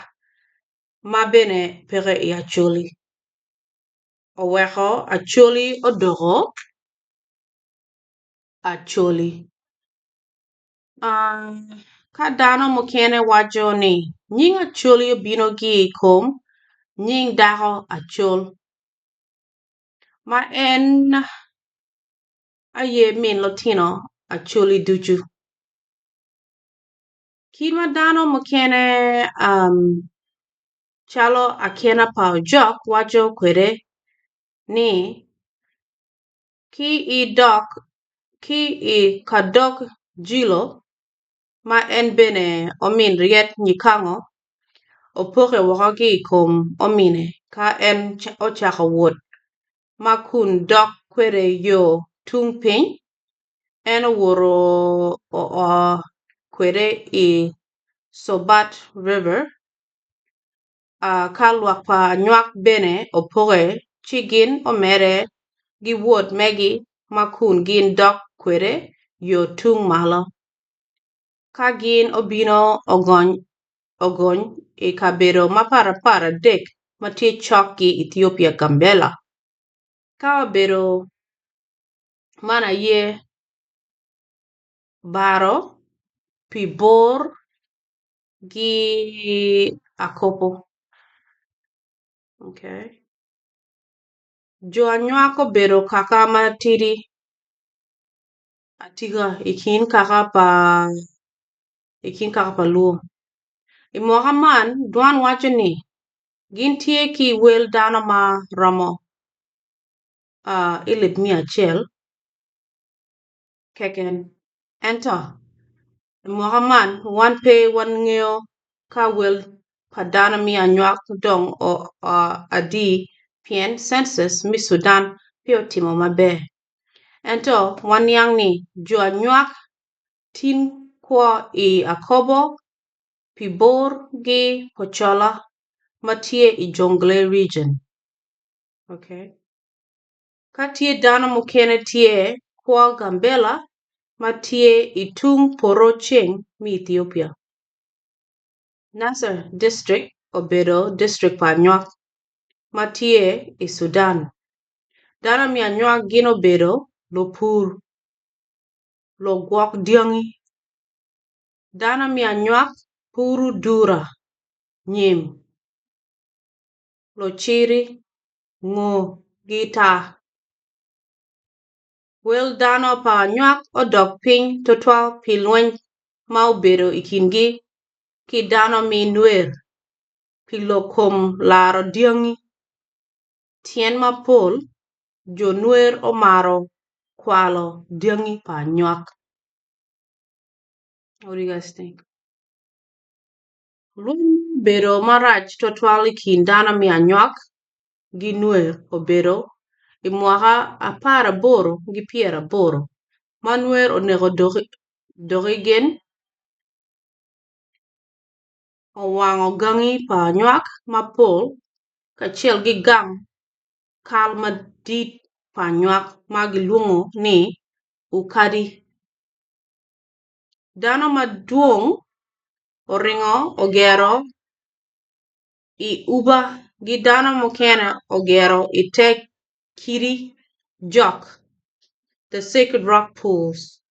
Speaker 1: ma bene peke i Acholi, oweko Acholi odoko Acholi. Ka dano mukene waco ni nying Acholi obino ki i kom nying dako Acol, ma en aye min lutino Acholi ducu. Kit ma dano mukene calo Akena pa Ojok waco kwede ni ki i ka dog Jilo ma en bene omin Ryet Nyikango opoke woko ki i kom omine ka en ocako wot ma kun dok kwede yo tung piny, en owoto oo kwede i Sobat River ka lwak pa anywak bene opoke ci gin omedde ki wot megi ma kun gin dok kwede yo tung malo. Ka gin obino ogony i kabedo mapatpat adek ma tye cok ki Ethiopia Gambela. Kabedo man aye Baro, Pibor ki Akopo. Jo anywak obedo kaka matidi atika i kin kaka pa Luo. I mwaka man, Dwan waco ni gin tye ki wel dano ma romo elip 100 keken. Ento, i mwaka man, wan pe wangeyo ka wel pa dano me anywak dong oo adi pien census me Sudan pe otimo maber. Ento waniang ni jo anywak tin kwo i Akobo, Pibor ki Pocola ma tye i Jonglei Region. Ka tye dano mukene tye kwo Gambela ma tye i tung poto ceng me Ethiopia. Nasser District obedo distrik pa anywak ma tye i Sudan. Dano me anywak gin obedo lupur, lugwok dyangi. Dano me anywak puru dura, nyim, luciri, ngo ki taa. Wel dano pa anywak odok piny tutwal pi lweny ma obedo i kingi ki dano me Nuer pi lok kom laro dyangi. Tyen mapol, jo Nuer omaro kwalo dyangi pa anywak. What do you guys think? Lweny ma obedo marac twatwal i kin dano me anywak gi Nuer obedo i mwaka 18 ki 80 ma Nuer oneko doki gin owango gangi pa anywak mapol kacel ki gang kal madit pa anywak ma gilwongo ni Ukadi. Dano madwong oringo ogero i Uba ki dano mukene ogero i te kidi jok, the sacred rock pools,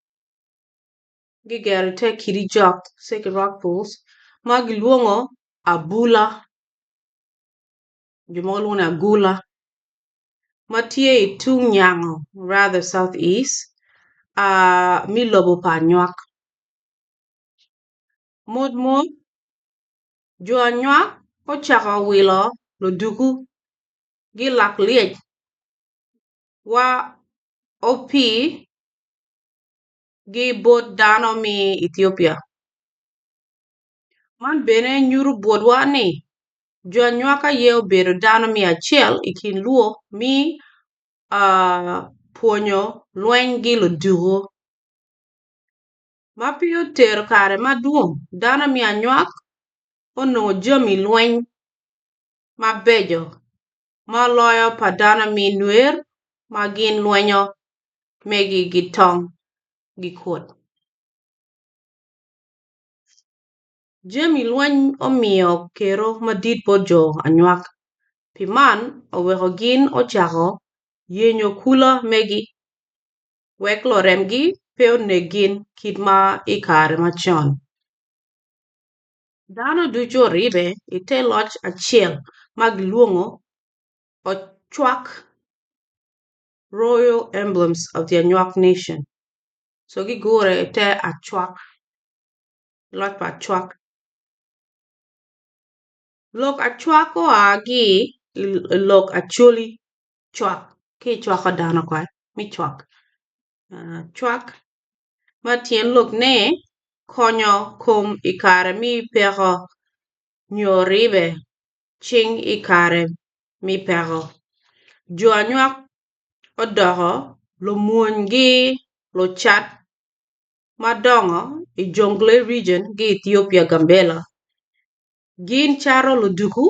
Speaker 1: gigero i te kidi jok, sacred rock pools, ma gilwongo abula, jo mogo lwongo ni agula, ma tye i tung nyango rather south east me lobo pa anywak. Mot mot, jo anywak ocako wilo luduku gi lak lyec wa opii gi bot dano me Ethiopia. Man bene nyuto botwa ni jo anywak aye obedo dano me acel i kin lwok me pwonyo lweny gi luduku. Ma pe otero kare madwong, dano me anywak onongo jami lweny mabeco ma loyo pa dano me nwer ma gin lwenyo megi ki tong ki kwot. Jami lweny omiyo kero madit bot jo anywak, pi man oweko gin ocako yenyo kula megi wek luremgi pe onek gin kit ma i kare macon. Dano ducu oribbe i te loc acel ma gilwongo Ocwak, Royal Emblems of the Anywak Nation. So gigure i te acwak, loc pa acwak. Lok acwak oa ki i lok Acholi cwak ki icwako dano kwai me cwak. Cwak ma tyen lok ne konyo kom i kare me peko nyo ribe cing i kare me peko. Jo anywak odoko lumwony ki lucat madongo i Jonglei Region ki Ethiopia Gambela. Gin cato luduku,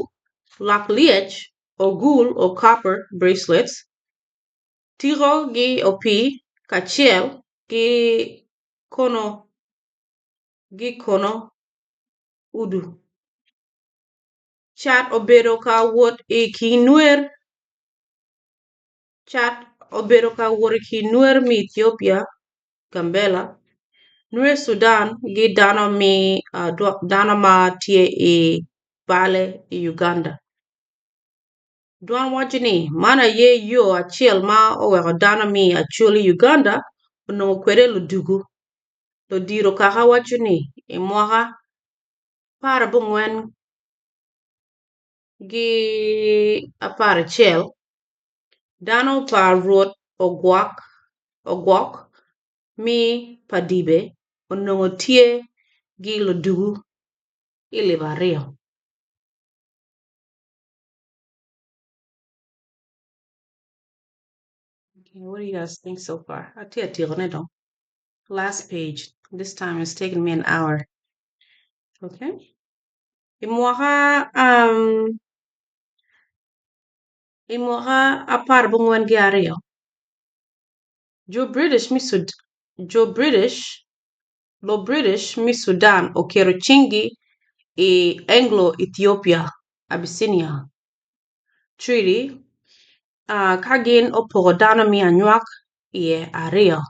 Speaker 1: lak lyec, ogul or copper bracelets, tiko gi opii kacel ki kono udu. Cat obedo ka wot i kin nwer me Ethiopia, Gambela, nwer Sudan ki dano ma tye i bale i Uganda. Dwan waco ni man aye yo acel ma oweko dano me Acholi Uganda onongo kwede luduku. Ludito kaka waco ni i mwaka 14 ki 11, dano pa Rwot Ogwok me Padibe onongo tye ki luduku 2,000. Okay, what do you guys think so far? Atye atikone dong. Last page. This time it's taken me an hour. Okay. I mwaka um, i mwaka 42, jo British me Sud jo British lo British me Sudan oketo cinggi i Anglo-Ethiopia Abyssinia Treaty ka gin opoko dano me anywak iye aryo,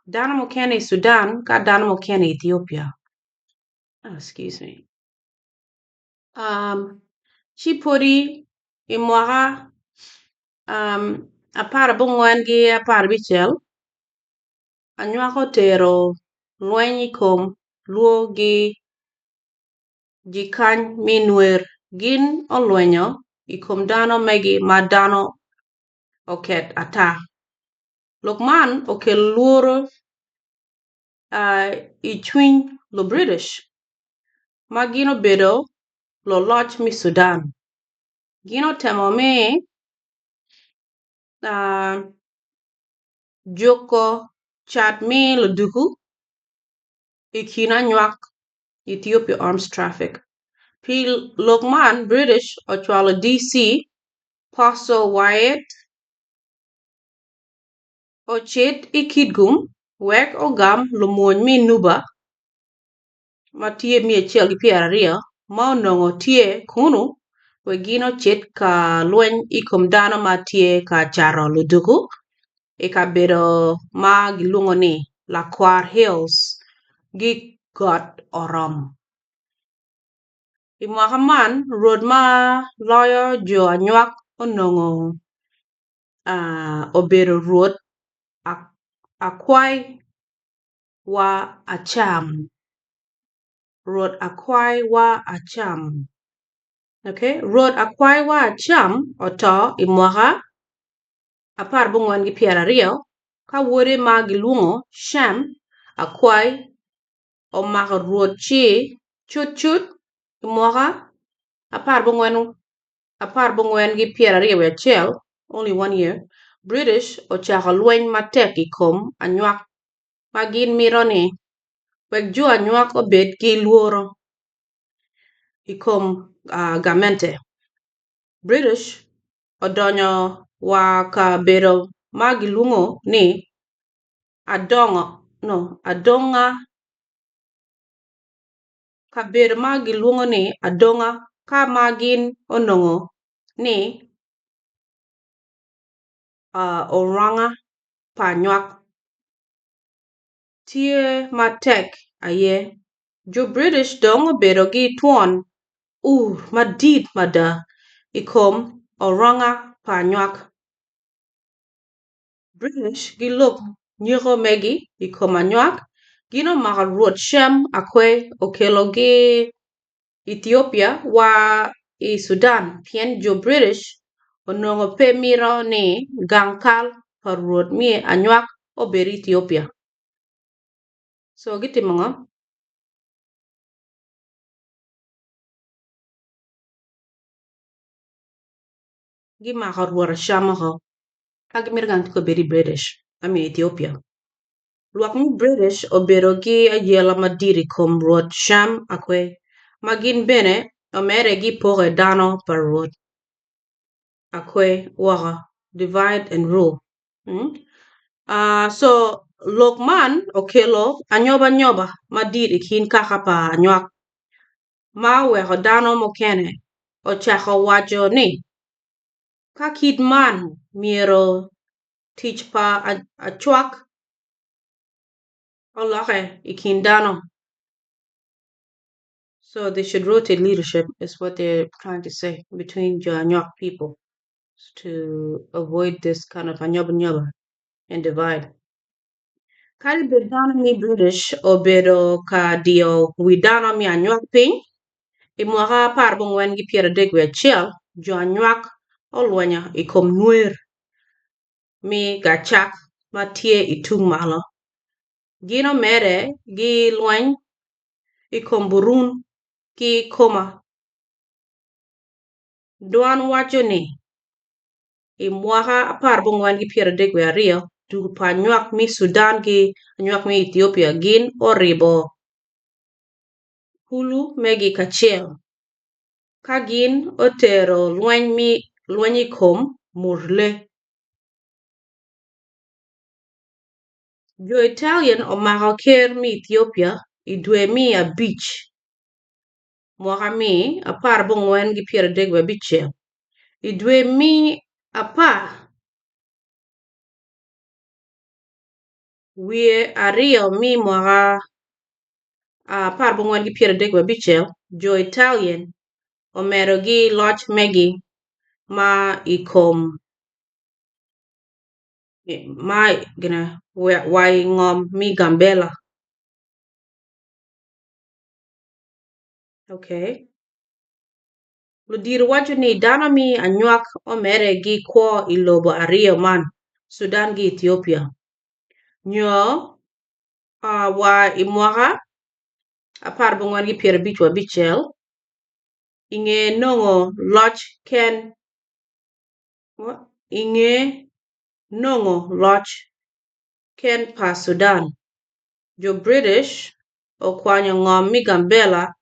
Speaker 1: dano mukene i Sudan ka dano mukene i Ethiopia. Excuse me. Ci pwodi i mwaka Aparabongwen ki aparabicel, anywako tero lweny i kom Lwo ki jikany me Nwer. Gin olwenyo i kom dano megi ma dano oket ata. Lok man okelo lworo i cwiny Lubritish ma gin obedo luloc me Sudan. Gin otemo me juko cat me luduku i kin anywak Ethiopia Arms Traffic. Pi lok man, British ocwalo DC Postlethwaite ocit i Kitgum wek ogam lumony me Nuba ma tye 120 ma onongo tye kunnu wek gin ocit ka lweny i kom dano ma tye ka cato luduku i kabedo ma gilwongo ni Lakwar Hills gi Got Orom. I mwaka man, rwot ma loyo jo anywak onongo obedo Rwot Akwai wa Acam. Rwot Akwai wa Acam. Okay? Rwot Akwai wa Acam oto i mwaka 1920 ka wode ma gilwongo Cem Akwai omako Rwot ci cutcut i mwaka 1921, only one year, British ocako lweny matek i kom anywak ma gin mito ni wek jo anywak obed ki lworo i kom gamente. British odonyo wa ka bedo ma gilwongo ni Adongo, no, Adonga, kabedo ma gilwongo ni Adonga ka ma gin onongo ni orwanga pa nywak tye matek aye. Jo British dong obedo ki twon ur madit mada i kom orwanga pa nywak. British gilok nyeko megi i kom anywak, gin omako Rwot Cem Akwei okelogi Ethiopia wa i Sudan pien jo British onongo pe mito ni gang kal pa Rwot me anywak obed Ethiopia. So gitimo ngo? Gimako Rwot Acam oko. Ka gimito gang tika obed i British, I mean Ethiopia. Lwak me British obedo ki ayela madit i kom Rwot Cam Akwei, ma gin bene omedde ki poke dano pa Rwot Akwei woko, divide and rule. So lok man okelo anyobanyoba madit i kin kaka pa anywak ma oweko dano mukene ocako waco ni ka kit man myero tic pa acwak olokke i kin dano. So they should rotate leadership is what they're trying to say between jo anywak people to avoid this kind of anyobanyoba and divide. Kadi bed dano me British obedo ka diyo wi dano me anywak piny, i mwaka 14 ki 31 jo anywak olwenyo i kom nwer me Gacak ma tye i tung malo. Gin omedde ki lweny i kom Burun ki Koma. Dwan waco ni, I mwaka 14 ki 32, dul pa anywak me Sudan ki anywak me Ethiopia gin oribo kulu megi kacel ka gin otero lweny i kom Murle. Jo Italian omako ker me Ethiopia i dwe me abic mwaka me 14 ki 35. I dwe me apar wiye aryo me mwaka 14 ki 35, jo Italian omedo ki loc megi ma i kom. Ma gine wa i ngom me Gambela. Okay. Ludito waco ni dano me anywak omede gi kwo i lobo aryo man, Sudan ki Ethiopia, nyo wa i mwaka 14 ki 59 i nge nongo loc ken i nge nongo loc ken pa Sudan, jo British okwanyo ngom me Gambela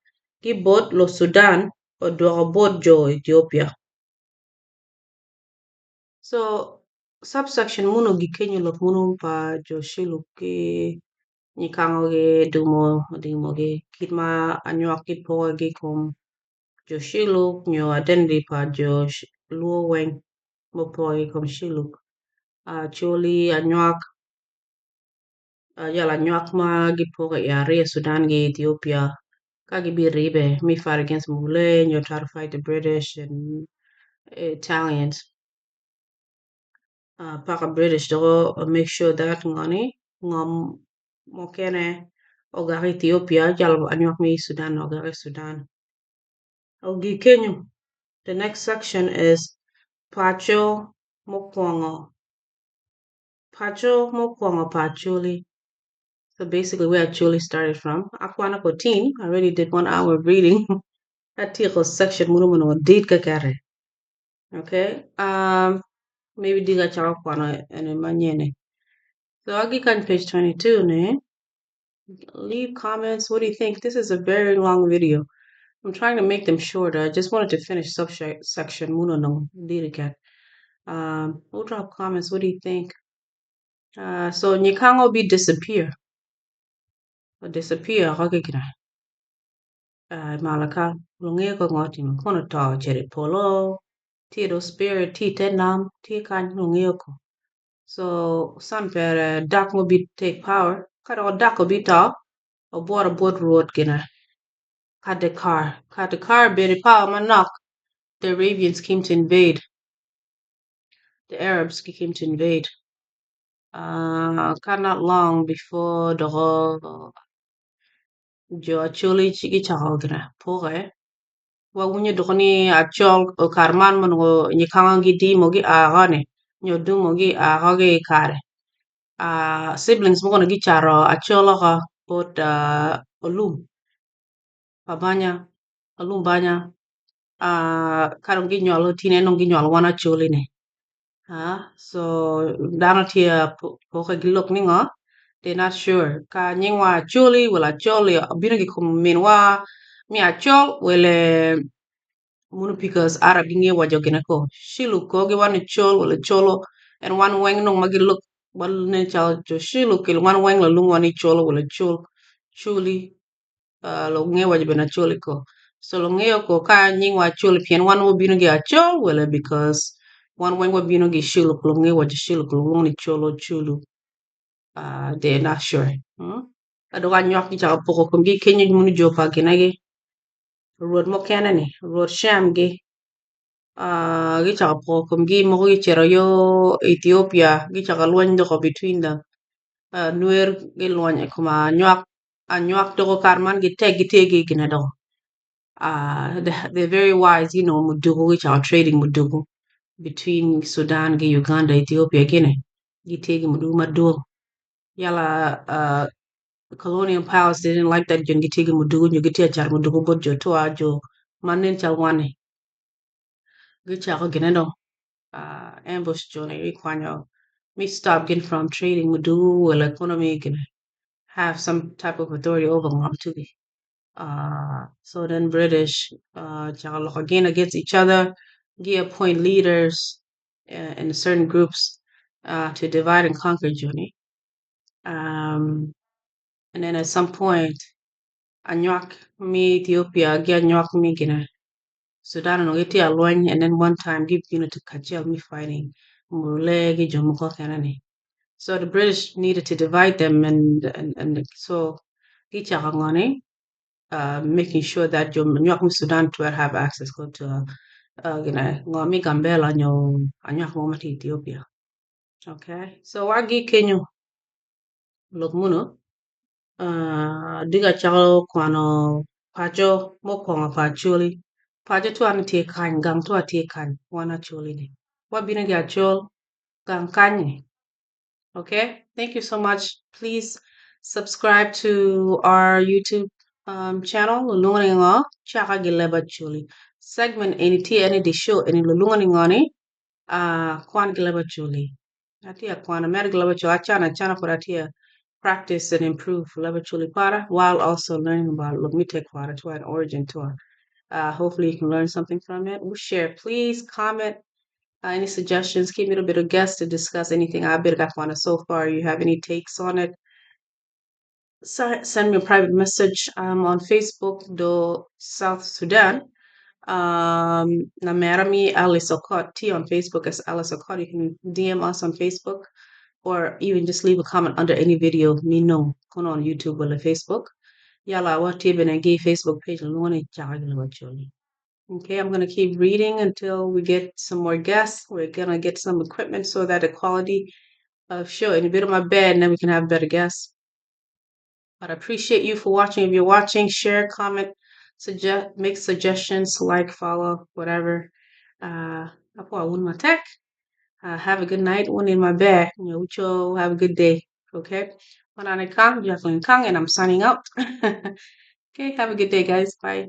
Speaker 1: ki bot Lusudan odwoko bot jo Ethiopia. So, subsection munu gikenyo lok munu pa jo Shilluk ki nyikango gi dumo dimo gi kit ma anywak ki poke ki kom jo Shilluk nyo identity pa jo Luo weng mupoke ki kom Shilluk. Acholi anywak yala anywak ma gipoke i aryo Sudan ki Ethiopia ka gibiribe me fight against Mule nyo try to fight the British and Italians. Paka British doko make sure that ngoni ngom mukene ogak Ethiopia calo anywak me Sudan ogak i Sudan. Ogi kenyo. The next section is Paco mukwongo. Paco mukwongo pa Acholi. So basically where Acholi started from. Akwana ko team. I already did 1 hour of reading. Atyeko section munu muno dit kakare. Okay. Maybe diga chako kwano ene manyene. So agi kan page 22 ne. Leave comments. What do you think? This is a very long video. I'm trying to make them shorter. I just wanted to finish subsection muno no dirikat. We'll drop comments. What do you think? So Nyikango be disappear. Or disappear. Kina. Malaka. Lunge ko ngoti kono to chere polo. Ti do spirit ti te nam ti kan lunge ko. So san per dak mo be take power. Kada dak be to. Obor bot road gina. Kadekar. Kadekar beri power manok. The Arabians came to invade. The Arabs came to invade. Not long before the jo Acholi gichako gina poke. Wa wunyo doko ni Achol karman mono nyikanga gi dimo gi agane nyo dumo gi agage kare. Siblings mo kono gicharo Achol ka bot Olum. Pabanya Olum banya. Karong ginywalo tine nong ginywalo wan Acholi ne. So dano tye poke gi lok ni ngo they're not sure ka nyingwa Acholi wala Acholi obino gi kom minwa mi Achol wele munu because Arab ginge wajo gine ko Shilluk ko gi wan Chol wala Cholo and wan weng nong ma gi look wal ne chal jo Shilluk il wan weng la lung wan i Cholo wala Chol Choli lo nge wajo bene Acholi ko so lo ngeyo ko ka nyingwa Acholi pien wan wobino gi Achol wala because wan weng wabino gi Shilluk lo nge wajo Shilluk lo wong ni Cholo Chulu they're not sure. Adok anywak gi chako poko komgi kenyo munu jo pa ginegi rwot mukene ni rwot Shem gi gichako poko komgi moko gicito yo Ethiopia gichako lweny doko between them nwer gilwony i kom anywak anywak doko kare man gitek gitye gi gine doko they're very wise muduku gichako trading muduku between Sudan gi Uganda Ethiopia gine gitye gi muduku madwong yala colonial powers didn't like that jon gitye gi muduku nyo gitye ka cato muduku bot jo tua jo man nen cal wan-ni gichako gine dong ambush joni gikwanyo me stop gin from trading muduku wala economy gine have some type of authority over ngom tugi. So then British chako loko again against each other, gi appoint leaders in certain groups to divide and conquer joni. And then at some point, anywak me Ethiopia gi anywak me gine Sudan onongo gitye alweny and then one time gibino to kacel me fighting Murle gi jo mogo kene ni. So the British needed to divide them and so gichako ngoni making sure that jo anywak me Sudan twero have access go to gine ngo me Gambela nyo anywak mo ma tye Ethiopia. Okay, so wagi kenyo lok muno diga cako kwano paco mukwongo pa Acholi. Paco twa ni tye kany, gang twa tye kany, wan Acholi ni. Wabino gi Achol gang kany. Okay, thank you so much. Please subscribe to our YouTube channel, Lulunga Ngo, Chaka Gileba Acholi. Segment eni tye eni the show eni Lulunga Ngo ni kwan Gileba Acholi. Atye kwana mere Gileba Acholi. Achana achana for atye practice and improve Leba Acholi para while also learning about Lomite Kwara to an origin to hopefully you can learn something from it. We'll share. Please comment any suggestions. Keep me a bit of guests to discuss anything I've been got so far. You have any takes on it? Send me a private message on Facebook, do South Sudan. Namerami Alice Okot T on Facebook as Alice Okot. You can DM us on Facebook or even just leave a comment under any video me know on YouTube or Facebook. Yala wa tibin Facebook page. Okay, I'm gonna keep reading until we get some more guests. We're gonna get some equipment so that the quality of show and a bit of my bed, and then we can have better guests. But I appreciate you for watching. If you're watching, share, comment, suggest, make suggestions, like, follow, whatever. Have a good night. One in my bed. Have a good day. Okay. Jacqueline Kang, and I'm signing out. Okay, have a good day, guys. Bye.